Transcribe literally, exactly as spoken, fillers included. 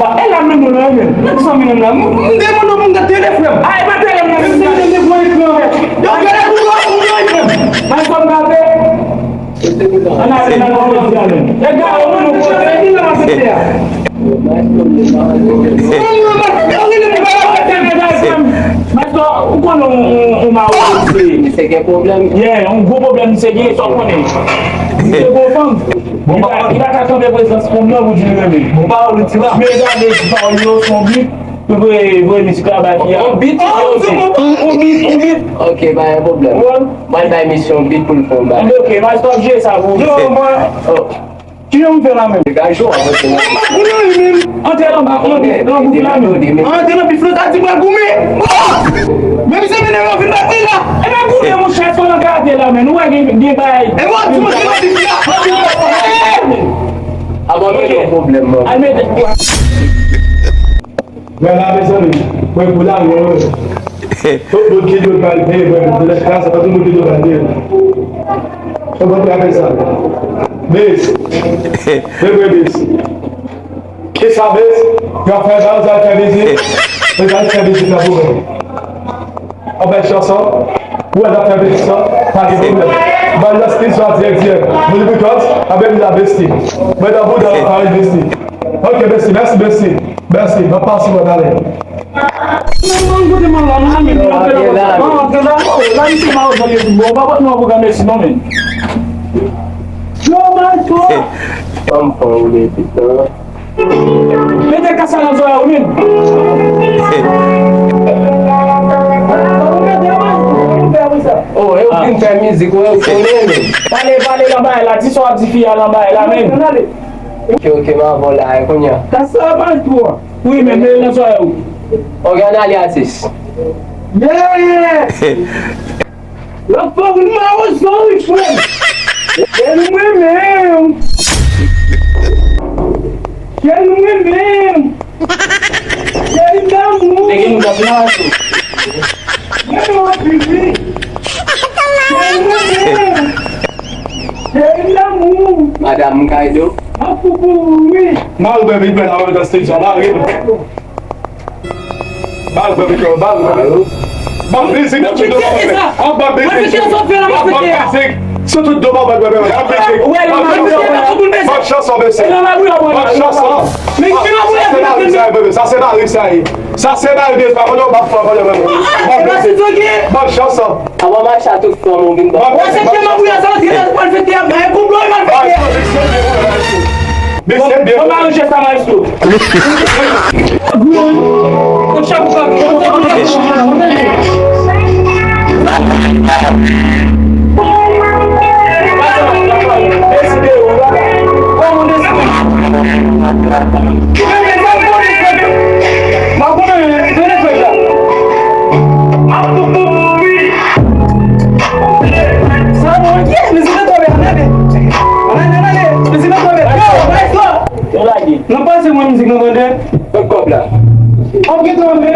Ba, e la menm nou nan menm. Nan zanmi nan la. M, m demande pou m gade tele frè m. A, e pa tele m nan menm. M demande pou ekran. Yo, gade pou yo, pou yo ekran. Maestro m gade. An ale nan konferans la menm. E gade ou nou kote. Maestro, ou konnen yon, yon, yon mawon se. Se gen pwoblèm. Yeah, yon gwo pwoblèm se gen, sa w konnen. Se gwo fanm. Li pa, li pa ka kanpe prezans fanm nan pou di l renmen. Bon pawòl ou di la. Men gade ti pawòl yo, se yon bit. Pou voye, voye mizik la bay fi a. On bit, on bit, on bit, on bit. Ok, pa gen pwoblèm. Ou konprann? Mwen bay misye yon bit pou l fè yon bagay. Ok, mas pa jwe sa pou. Yo, mwen. Oh. Kijan m fè la menm? Degaj ou, avanse nan. Antre nan bif la menm. Antre nan bif la menm. Antre nan bif la, sa di mwen goumen. Men misye vin nan yon vin batri la. E pa goumen, monchè, se nan gade la menm. Nou wè gen, gen bagay. E mwen di mwen antre nan bif la. Abòne gen pwoblèm, man. Al mete. Wè la, mezanmi, mwen pou la, mwen. Tout moun ki dwe pral peye, mwen, pou lè klas, tout moun ki dwe pral peye. Tout moun ki ap fè sa. Bes. Mwen, mwen, bes. Ki sa, bes? Yo ap fè sa, yo ap fè mizik. Yo ap fè mizik la pou mwen. Anpè chanson. Ou wè, n ap fè mizik sa. Pa gen pwoblèm. Ban lòs ki swa dirèk, dirèk. Moun records, anpè mizik la, besti. Mwen, nan bouda, pa besti. Ok, mèsi, mèsi, mèsi. Mèsi, m ap pase mwen talè. Non, non, kote mwen la, non, men, non, antre la, non, antre la, oh, la, misye pa ozan yo di, bon, pa pot nou an pwogram mèsi, non, men. Yo, man, to. Fanm, fanm, ou de pitan. Mete kasa nan zòrèy ou, men. Oh, e ou vin fè mizik, ou, ou konnen, men. Pale, pale nan bagay la, di sa w ap di fi a nan bagay la, men. Ok, ok, m avè w la, e kounye a. Kasa pa twò. Wi, men, men nan zòrèy ou. Ok, ann ale atis. Yeah! Lòt fwa, wi, m a wè zò, wi, frè m. Cheri mwen menm. Cheri mwen menm. Cheri m damou. Nèg nou t ap nan atis. Mwen menm anpil, wi. Cheri mwen menm. Cheri m damou. Madanm Kaydo. M ap fou pou ou, wi. Mal bèbè, li pral antre nan stage la, mari. Bal, bèbè, bal, bèbè. Bal mizik, sou tout do, bèbè. Bal mizik. Sou tout do, bèbè, bèbè. Bal mizik. Bal chanson, mesye. Bal chanson. Sa se mari sa ye, bèbè. Sa se mari sa ye. Sa se mari de pa konnen w pa fò konnen menm. Bon, bon, bon. Bon, chanson. Avan mache a tout fòm ou vin bon. Wè se te mabouya sa, se la pou l fete a, e pou blan mal fete a. Mesye byen. Bon, bon, aranje sa, maestro. Bon, bon, chapo pa. Sa bon, yes, mizik nan tonbe, ann ale. Ann ale, ann ale, mizik nan tonbe. Yo, maestro! Yo lage. Nan pase mwen mizik nan tande. Fè kòb la. An gen tonbe.